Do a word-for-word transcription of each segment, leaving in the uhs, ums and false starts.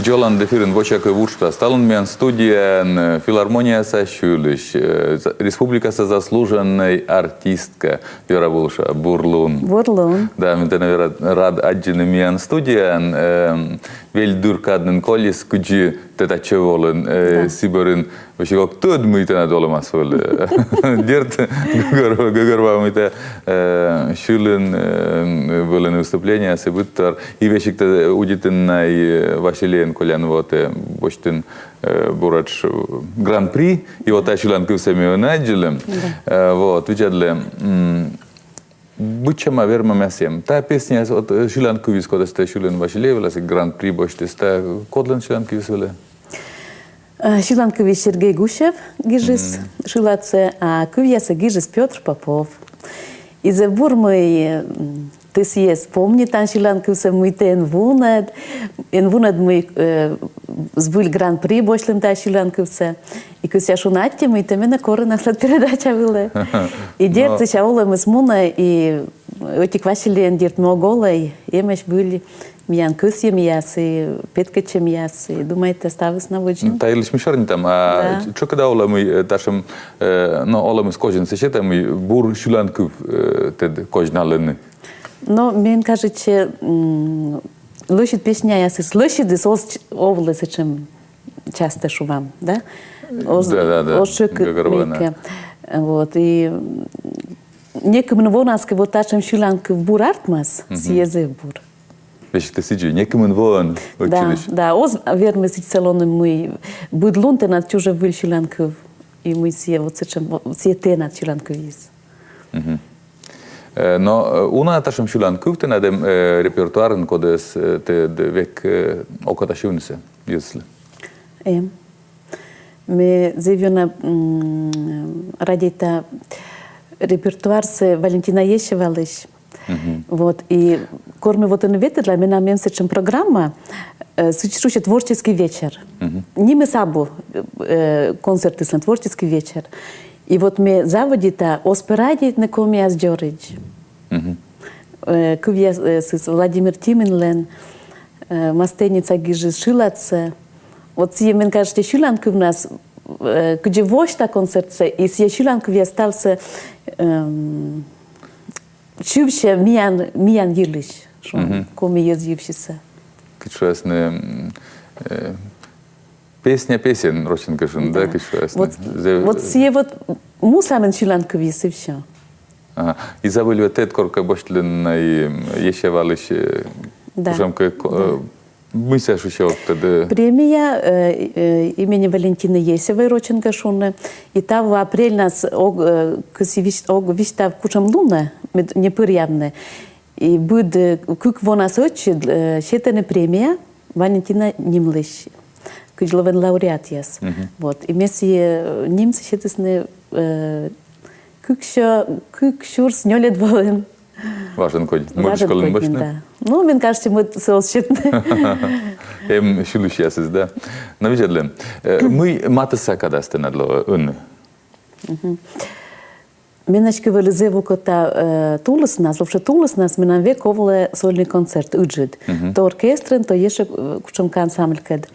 Дзолан эфирын «Вочакыв» уджтас. Талун миян студияын, э, филармонияса сьылысь, э, за-, республикаса заслуженнӧй артистка Вера Булышева. Бур лун. Бур лун. Да, ме тэнӧ, Вера, рад аддзыны миян студияын. Эм, вель дыр кад нин колис, кыдзи тэ татчӧ волін, э, Да. сы бӧрын весиг ог тӧд, мый тэнад олӧмас вӧлі. Дерт, гӧгӧр-, гӧгӧрвоа, мый тэ, э, сьылін, э, вӧлін выступлениеяс и быдтор. И весиг тэ удитін на и, э, «Василейын» колян воӧ, э, босьтін, э, буретш, э, гран-при. И вот тайӧ сьыланкывсӧ ми ӧні аддзылім. Да. Э, вот, видзӧдлы, м, быдсяма вермӧмаӧсь эм. Тайӧ песня, вот, э, сьыланкывйыс, кодӧс тэ сьылін «Василей» вылас, гран-при босьтін, тайӧ кодлӧн сьыланкывйыс вӧлі? Э, сьыланкывйыс Сергей Гусев гижис, шыладсӧ, а кывъяссӧ гижис Пётр Попов. И зэв бур, мый, м, тэ сійӧс помнитан, сьыланкывсӧ, мый тэ эн вунӧд, эн вунӧд, мый, э, збыль гран-при босьтлім тайӧ сьыланкывсӧ. И кӧсъя шуны аттьӧ, мый тэ менӧ корин аслад передача вылӧ. И дерт, сэсся олӧмыс мунӧ, и ӧтик «Василейын», дерт, ме ог олӧй, эмӧсь выль миян кӧсйӧмъяс и петкӧдчӧмъяс, и думайта, ставыс на водзын. Та йылысь ми сёрнитам, а Да. тшӧкыда олӧ, мый, э, татшӧм, э, но, олӧмыс козинсӧ сетӧ, мый бур сьыланкыв, э, тэд козьналӧны. Но мен кажитчӧ, м, лӧсьыд песняясыс, лӧсьыдыс оз ч-, овлӧ сэтшӧм частӧ, шуам, да? Оз, Да, да, да. оз тшӧкыд Гӧгӧрвоана. мыйкӧ. Вот, и, м, некымын вонас кӧ, вот татшӧм сьыланкыв бур артмас, сійӧ зэв бур. Весиг тэ сідзи, некымын воӧн Да, ӧтчыдысь. да, оз вермы сідзсӧ лоны, мый быд лун тэнад чужӧ выль сьыланкыв. И мый сійӧ вот сэтшӧм, вот сійӧ тэнад сьыланкывйыс. Э, но, э, уна татшӧм сьыланкыв тэнад эм, э, репертуарын, кодӧс, э, тэ д-, век, э, окота сьывнысӧ йӧзыслы? Эм. Ме зэв ёна, м, радейта репертуарсӧ Валентина Есевалысь. Вот, и кор ме вот ӧні ветлӧдла, менам эм сэтшӧм программа, э, сідз шусьӧ «Творческий вечер». Нимыс абу, э, концертыслӧн, «Творческий вечер». И вот ме заводита «Оз пӧ радейтны комияс дзоридз». Э, кывъяс, э, сійӧс Владимир Тиминлӧн, э, «Мастеница» гижис шыладсӧ. Вот сійӧ, мен кажитчӧ, сьыланкывнас, э, кыдзи восьта концертсӧ, и сійӧ сьыланкывъяс ставсӧ, эм, сьывсьӧ миян, миян йылысь, шуам, коми йӧз йывсьысӧ. Кыдз шуасны, м, э, песня песен, рочӧн кӧ шуны, да, кыдз шуасны. Вот, Зэв- вот сійӧ вот муса мен сьыланкывйыс и всё. Ага. И забыли, вот тэ коркӧ босьтлін на и, м, Есевалысь, э, Да. кутшӧмкӧ ко-, э, мися, шусьӧ вот тӧдӧ. Премия, э, э, имени Валентины Есевой, рочӧн кӧ шуны. И таво апрельнас ог, э, кӧсйи висьт-, ог висьтав, кутшӧм лунӧ, мед не пӧръявны. И быд, э, кык вонас ӧтчыд, э, сетӧны премия Валентина нимлысь, кыдз ловӧн лауреатъяс. Вот. И ме сійӧ, э, нимсӧ сетісны, э, кык сё-, кык сюрс нёльӧд воын. Важӧн кодь. Важӧн кодь, да. Ну, мен кажитчӧ, мӧд сійӧ оз сетны. Эм сьылысьясыс, да. Но видзӧдлы. Э, мый матысса кадас тэнад лоӧ ӧні? Мен эськӧ вӧлі зэв окота, э, тулыснас, вообще тулыснас менам век овлӧ сольный концерт ыджыд. То оркестрӧн, то ещӧ, э, кутшӧмкӧ ансамблькӧд.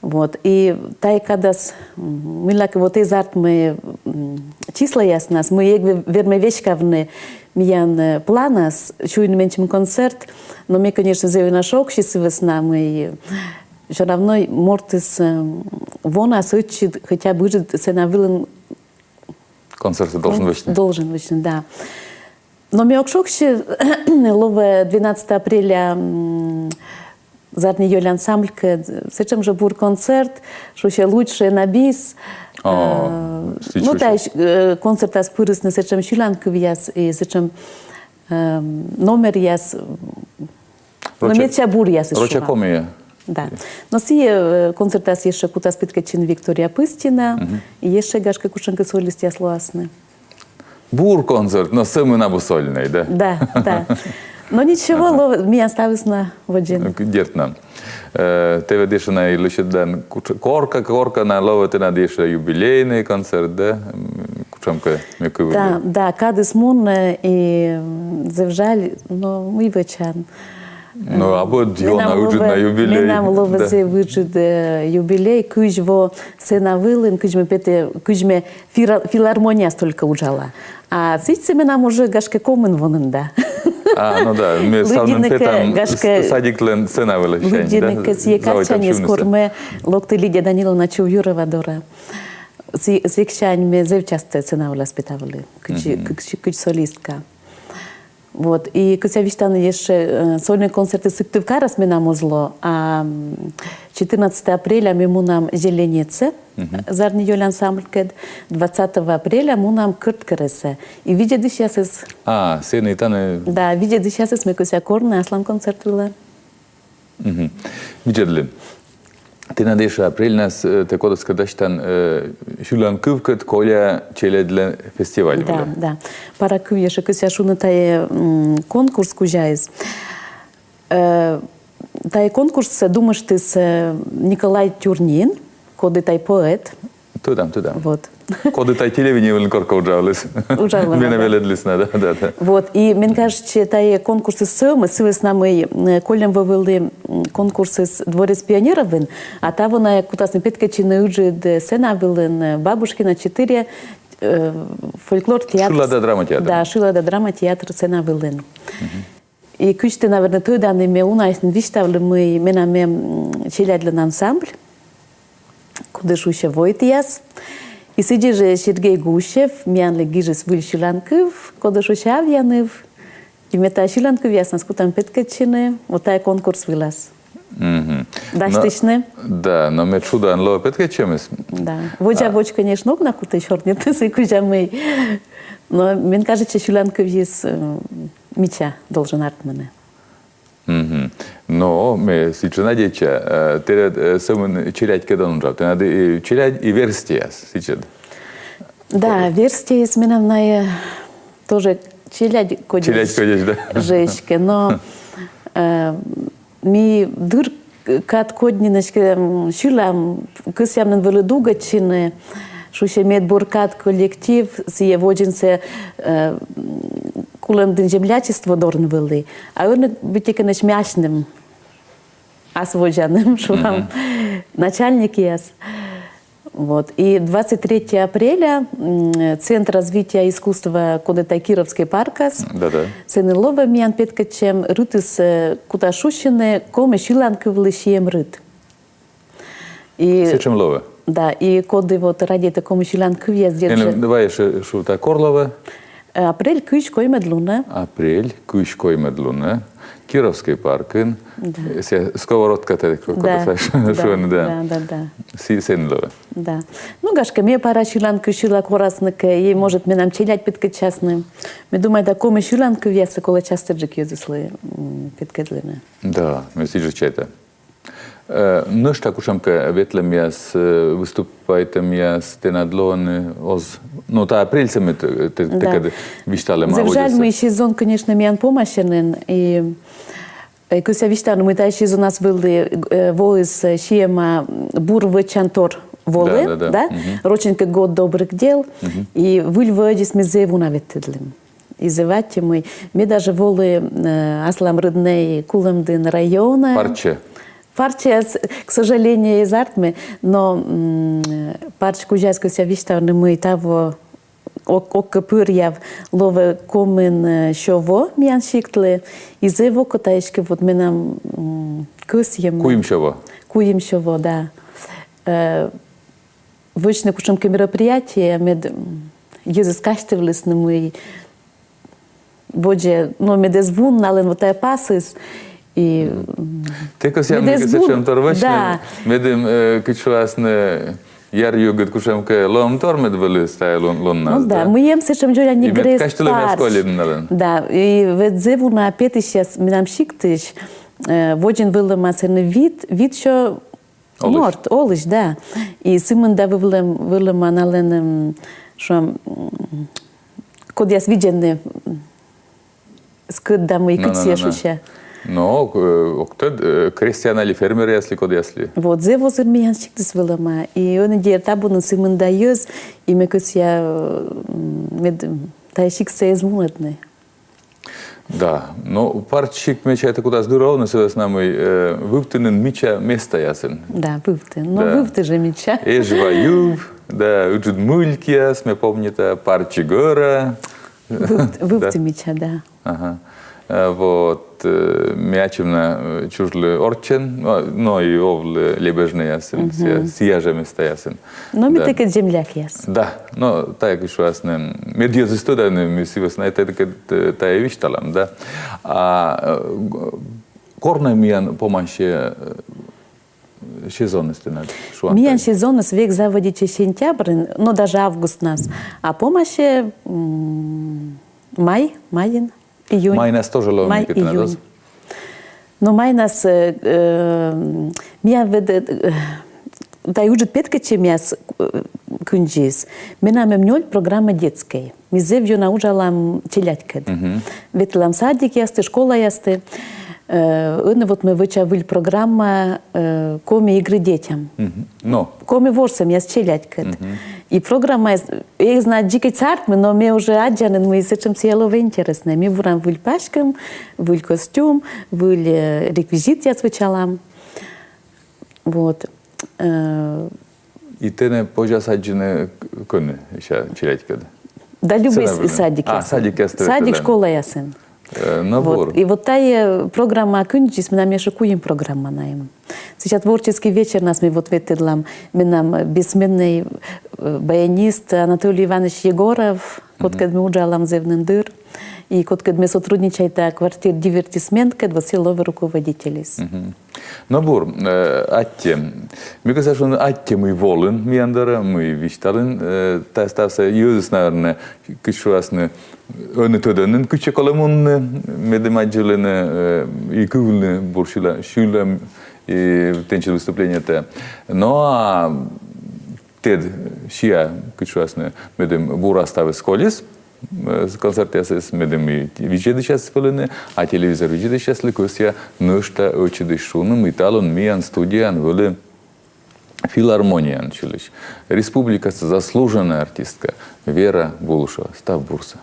Вот. И тайӧ кадас, м, мыйлакӧ вот эз артмы, м, числаяснас, мый эг ве-, вермӧй веськавны миян, э, планас сюйны менчым концерт, но ме, конечно, зэв ёна шогсьи сы вӧсна, мый всё равно мортыс, э, вонас ӧтчыд хотя бы ыджыд сцена вылын Концертсӧ должен вӧчны. Должен вӧчны, да. Но ме ог шогсьы, лоӧ двенадцатого апреля, м, «Зарни ёль» ансамблькӧд сэтшӧм жӧ бур концерт, шусьӧ «Лучшее на бис». О, э, ну, сэтшӧм. Тайӧ, э, концертас пырисны сэтшӧм сьыланкывъяс и сэтшӧм, эм, номеръяс. Но медся буръясыс, шуам. Рочӧн-комиӧн. Да. Но сійӧ, э, концертас ещӧ кутас петкӧдчыны Виктория Пыстина, и ещӧ, гашкӧ, кутшӧмкӧ солистъяс лоасны. Бур концерт, но сӧмын абу сольнӧй, да? Да, да. Но ничего, лоӧ, миян ставыс на водзын. Дерт на. Э, тэ ведь ещӧ на и лӧсьӧдан, кутш-, корка, корка на лоӧ тэнад ещӧ юбилейный концерт, да? М, кутшӧмкӧ, ме кывлі. Да, да, кадыс мунӧ, э, и, м, зэв жаль, но мый вӧчан. Ну, абу ёна ыджыд на юбилей. Менам лоӧ зэв ыджыд, э, юбилей, кызь во сцена вылын, кызь ме петӧ, кызь ме фира-, филармонияас только уджала. А сэтчӧ менам уже, гашкӧ, комын во нин да. А, ну да, ме ставным петам, гашкӧ, садиклӧн сцена вылысь. Лыддьыны кӧ сійӧ кадсяньыс, кор ме локті Лидия Даниловна Чувьюрова дорӧ. Сэ-, сэк сянь ме зэв частӧ сцена вылас петавлі, кыдз, кыдз, кыдз солистка. Вот. И кӧсъя висьтавны ещӧ, э, сольный концертыс Сыктывкарас менам оз ло, а, м, четырнадцатого апреля ми мунам Зеленецӧ, Зарни Ёль ансамблькӧд, двадцатого апреля мунам Кӧрткерӧсӧ. И видзӧдысьясыс. А, сэні, тані. Да, видзӧдысьясыс ме кӧсъя корны аслам концерт вылӧ. Видзӧдлі. Тэнад ещӧ апрельнас, э, тэ кодӧскӧ дасьтан, э, сьыланкывкӧд «Коля» челядьлӧн фестиваль вылӧ. Да, да. Пара кыв ещӧ кӧсъя шуны тайӧ, м, конкурс кузяыс. Э, тайӧ конкурссӧ думыштіс, э, Николай Тюрнин, коді тай поэт. Тӧдам, тӧдам. Вот. Коді тай телевидение вылын коркӧ уджаліс. Уджаліс, да. Менӧ велӧдліс на, да, да, да. Вот, и мен кажется, тайӧ конкурсыс сӧмын, сы вӧсна мый, э, кольӧм во вӧлі, м, конкурсыс Дворец пионеровын, а таво найӧ кутасны петкӧдчыны ыджыд, э, сцена вылын, э, Бабушкина, четыре, э, фольклор театр. Шылада драма театр. Да, Шылада драма театр сцена вылын. И кыдз тэ, наверно, тӧдан, и ме унаысь нин висьтавлі, мый менам эм, м, челядьлӧн ансамбль, коді шусьӧ «Войтъяс». И сідзи жӧ Сергей Гусев миянлы гижис выль сьыланкыв, коді шусьӧ «Авъя ныв». И ми тайӧ сьыланкывъяснас кутам петкӧдчыны вот тайӧ конкурс вылас. Дасьтысьны. Да, но мед шудаӧн лоӧ петкӧдчӧмыс. Да. Водзӧ, водзӧ, конечно, ог на кутӧй сёрнитны сы кузя, мый. Но мен кажется, сьыланкывйыс, э, мича должен артмыны. Но ме сідзи надейтча, э, тэнад, э, сӧмын челядькӧд он уджав. Тэнад, э, челядь и верстьӧяс сідзи. Да, верстьӧяс менам найӧ, э, тоже челядь кодьӧсь. Челядь кодьӧсь, да. Жӧ эськӧ, но, э, ми дыр кад кодь нин эськӧ, м, сьылам, кӧсъям нин вӧлі дугӧдчыны, шусьӧ, мед бур кад коллектив сійӧ водзынсӧ, э, м, Кулӧмдін землячество дорын вӧлі. А ӧні быттьӧкӧ нӧшта ми асьным ас водзаным, шуам, начальникъяс. Вот. И двадцать третьего апреля, м, Центр развития искусства, коді тай Кировский паркас. Да-да. Сэні лоӧ миян петкӧдчӧм, рытыс, э, кутас шусьыны «Коми сьыланкывлы сиӧм рыт». И сэтшӧм лоӧ. Да, и коді вот радейтӧ коми сьыланкывъяс, дерт жӧ. Давай ещӧ шута, кор лоӧ. Э, апрель кызь коймӧд лунӧ. Апрель кызь коймӧд лунӧ. Кировский паркын. Да. Э, сійӧ сковородка тайӧ, ко-, да, кодӧс шуӧны, да. Да, да, да. Сійӧ, сэні лоӧ. Да. Ну, гашкӧ, ме пара сьыланкыв сьыла, корасны кӧ, и, может, менам челядь петкӧдчасны. Ме думайта, коми сьыланкывъяссӧ колӧ частӧджык йӧзыслы, м, петкӧдлыны. Да, ме сідзи чайта. Э, нӧшта кутшӧмкӧ ветлӧмъяс, э, выступайтӧмъяс тэнад лоӧны оз? Ну, тайӧ апрельсӧ ме тэ-, тэ-, тэкӧд висьталӧма. Зэв жаль, мый сезон, конечно, миян помасьӧ нин, и, э, кӧсъя висьтавны, мый тайӧ сезонас вӧлі, э, воис, э, сиӧма бур вӧчантор волы, да, да, да. Рочӧн кӧ «Год добрых дел», и выль воӧдзыс ми зэв уна ветлӧдлім. И зэв аттьӧ, мый ме даже волі, э, аслам рӧднӧй Кулӧмдін районӧ. Парчӧ. Парчӧ, с-, к сожалению, эз артмы, но, м, парч кузяыс кӧсъя висьтавны, мый таво ог-, ог кӧ пӧръяв, лоӧ комын, э, сё во миян сиктлы, и зэв окота эськӧ вот менам, м, кӧсйӧм. Куим сё во. Куим сё во, да. Э, вӧчны кутшӧмкӧ мероприятие, мед, м, йӧзыс казьтывлісны, мый водзӧ, но мед эз вун налӧн вот тайӧ пасыс. И, м, тэ кӧсъян, мед эз вун, сэтшӧмтор вӧчны, да. Медым, э, кыдз шуасны, яр югыд кутшӧмкӧ лоӧмтор мед вӧлі тайӧ лун-, луннас, да. Ну да, мый эм сэтшӧм дзоляник грест парч. И мед казьтылӧмъяс колины налӧн. Да, и ведь зэв уна петысьяс менам сиктысь, э, водзын вӧлӧма сэні вит, вит сё Олысь. Морт, олысь, да. И сы мында вӧлӧм-, вӧлӧма налӧн, м, шуам, м, кодъяс видзӧны, м, скӧт да мый, кыдз сійӧ шусьӧ. Но, э, ог тӧд, э, крестьян али фермеръяс ли, кодъяс ли. Вот, зэв озыр миян сиктыс вӧлӧма. И ӧні дерт абу нин сы мында йӧз, и ме кӧсъя, э, м, мед, м, тайӧ сиктсӧ эз вунӧдны. Да, но парчик, ме чайта, кутас дыр овны, сы вӧсна мый, э, Вывтінын мича местаясын. Да, Вывті. Но Да. Вывті жӧ мича. Эжва йыв, да, ыджыд мылькъяс, ме помнита, парчи гӧра. Вывті, Вывті мича, да. Ага. Э, вот, э, ме ачым на, э, чужлі орччӧн, а, но и овлі Лебежнӧйясын, сія, сія жӧ местаясын. Но ми Да. тэкӧд землякъяс. Да, но тайӧ, кыдз шуасны, мед йӧзыс тӧдӧны, ми сы вӧсна тайӧ, тайӧ, тайӧ висьталам, да. А, э, г-, кор на миян помасьӧ, э, сезоныс тэнад, шуам. Миян сезоныс век заводитчӧ сентябрын, но даже августнас. А помасьӧ, м, май, майын, июнь. Майнас тоже лоӧ, Май, микӧ тэнад, июнь. оз? Но майнас, э, э, миян ведь, э, тайӧ ыджыд петкӧдчӧмъяс, э, кындзи. Менам эм нёль программа детскӧй. Ми зэв ёна уджалам челядькӧд. Ветлам садикъясті, школаясті. Э, ӧні вот ме вӧча выль программа, э, «Коми игры детям». Но. Коми ворсӧмъяс челядькӧд. И программа, эг знай, дзик-ӧ артмӧ, но ме уже аддза нин, мый сэтшӧм сія лоӧ интереснӧ. Ми вурам выль паськӧм, выль костюм, выль, э, реквизитъяс вӧчалам. Вот. Э, И тэнӧ позяс аддзыны к-, кӧні, ещӧ челядькӧд? Да, любӧй Сцена вылын. Садик. А, садикъясті. Садик, школаясын. Э, набор. Вот. И вот тайӧ программа кындзи, менам ещӧ куим программа на эм. Сейчас творческий вечернас ми вот ветлӧдлам. Менам бессменный, э, баянист Анатолий Иванович Егоров, кодкӧд ми уджалам зэв нин дыр. И кодкӧд ме сотрудничайта «Квартир» дивертисменткӧд, вот сія лоӧ руководительыс. Но бур, э, аттьӧ. Ме кӧсъя шуны аттьӧ, мый волін миян дорӧ, мый висьталін, э, тайӧ ставсӧ. Йӧзыс, наверно, кыдз шуасны, ӧні тӧдӧны, кытчӧ колӧ мунны, медым аддзылыны, э, и кывлыны бур сьылӧ, сьылӧ, и тэнсьыд выступлениетӧ. Но а тэд сія, кыдз шуасны, медым бура ставыс колис, э, концертъясыс, медым и видзӧдысьяс вӧліны, а телевизор видзӧдысьяслы кӧсъя нӧшта ӧтчыдысь шуны, мый талун миян студияын вӧлі филармонияын сьылысь республикаса заслуженная артистка Вера Булышева. Став бурсӧ.